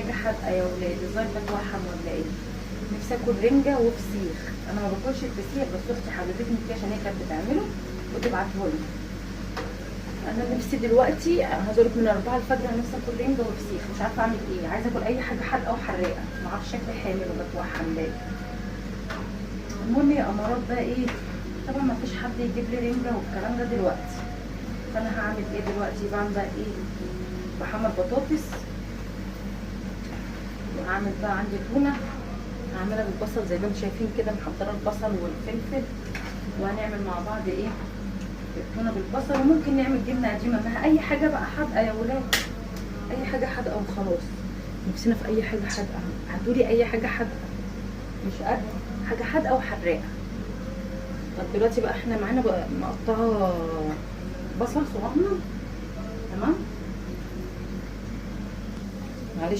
حاجة حادقه يا ولاد. ازاي بتوحم ولا ايه؟ نفسي اكل رنجه وفسيخ. انا ما باكلش الفسيخ، بس اختي حببتني فيه عشان هي كانت بتعمله وتبعته لي. انا نفسي دلوقتي هزورك من 4 الفجر، انا نفسي اكل رنجه وفسيخ، مش عارفه اعمل ايه. عايزه اكل اي حاجة حادقه وحراقه، ما اعرفش شكلي حامل وبتوحم ليه. المهم يا امارات بقى ايه، طبعا ما فيش حد يجيب لي رنجه والكلام ده دلوقتي، فانا هعمل ايه دلوقتي؟ بعمل بقى ايه، بحمر بطاطس، وهعمل بقى عندي تونه هعملها بالبصل زي ما انتم شايفين كده، محضرة البصل والفلفل، وهنعمل مع بعض ايه، التونه بالبصل. وممكن نعمل جبنه قديمة معاها، اي حاجة بقى حادقه يا ولاد، اي حاجة حادقه وخلاص. نفسنا في اي حاجة حادقه، هاتولي اي حاجة حادقه، مش قادرة حاجة حادقه وحراقه. طب دلوقتي بقى احنا معانا بقى مقطعه بصل صغنن، تمام؟ معلش.